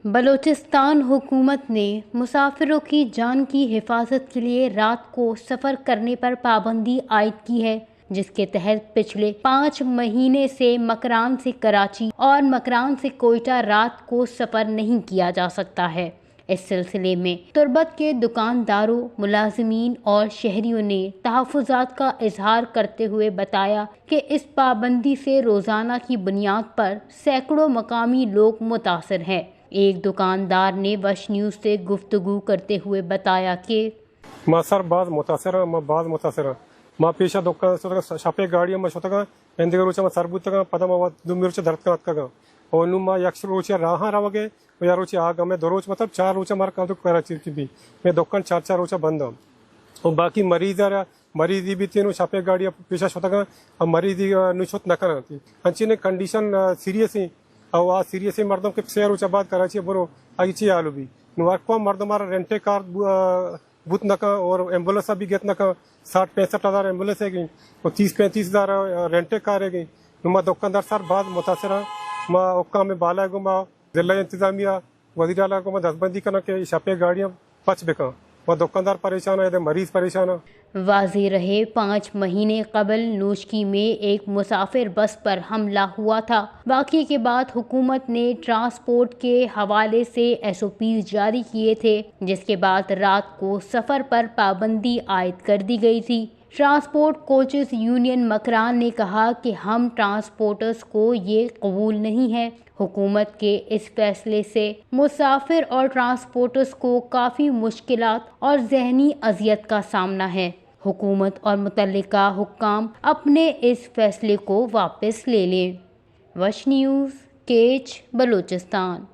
بلوچستان حکومت نے مسافروں کی جان کی حفاظت کے لیے رات کو سفر کرنے پر پابندی عائد کی ہے، جس کے تحت پچھلے پانچ مہینے سے مکران سے کراچی اور مکران سے کوئٹہ رات کو سفر نہیں کیا جا سکتا ہے۔ اس سلسلے میں تربت کے دکانداروں، ملازمین اور شہریوں نے تحفظات کا اظہار کرتے ہوئے بتایا کہ اس پابندی سے روزانہ کی بنیاد پر سینکڑوں مقامی لوگ متاثر ہیں۔ ایک دکاندار نے وش نیوز سے گفتگو کرتے ہوئے بتایا کہ ما سر باز متاثر آں، ما باز متاثر آں۔ ما پیشا دکان شتگاں، شپے گاڑی ما شتگاں، ایندگہ روچا ما سر بوتگاں، پدا ما وت دومی روچا درتکاں اتکگاں۔ اور نوں ما یک روچے راہاں روگے، و یا روچے آگا، میں دو روچ مطلب چار روچا مارا کم تو کراچی کی بھی۔ میں دکان چار چار روچا بند آں۔ اور باقی مریض آ، مریضی بھی تین شپے گاڑی پیشا شتگاں، اور مریضی، آ، نوں شت نہ کناں۔ انچین کنڈیشن، آ، سیریس ہیں۔ او آ سیریس مردم کہ سے روچ بعد کراچی برو، آئی چی حال بی؟ نوں ہر کوام مردم آرا رینٹے کار بو-، آ، بوت نہ کن اور ایمبولینس بھی گت نہ کن۔ ساٹھ پینسٹھ ہزار ایمبولینس ہے گئی اور تیس پینتیس ہزار رینٹے کار ہے گئی۔ نوں ما دکاندار سر باز متاثر ہیں۔ ما حکام بالا گو ما ضلع انتظامیہ، وزیر اعلیٰ کو ما دستبندی کناں کہ شپے گاڑیاں پچ بکن۔ ما دکاندار پریشان ہیں، ادے مریض پریشان ہیں۔ واضح رہے، پانچ مہینے قبل نوشکی میں ایک مسافر بس پر حملہ ہوا تھا۔ واقعے کے بعد حکومت نے ٹرانسپورٹ کے حوالے سے ایس او پیز جاری کیے تھے، جس کے بعد رات کو سفر پر پابندی عائد کر دی گئی تھی۔ ٹرانسپورٹ کوچز یونین مکران نے کہا کہ ہم ٹرانسپورٹرز کو یہ قبول نہیں ہے۔ حکومت کے اس فیصلے سے مسافر اور ٹرانسپورٹرز کو کافی مشکلات اور ذہنی اذیت کا سامنا ہے۔ حکومت اور متعلقہ حکام اپنے اس فیصلے کو واپس لے لیں۔ وش نیوز، کیچ، بلوچستان۔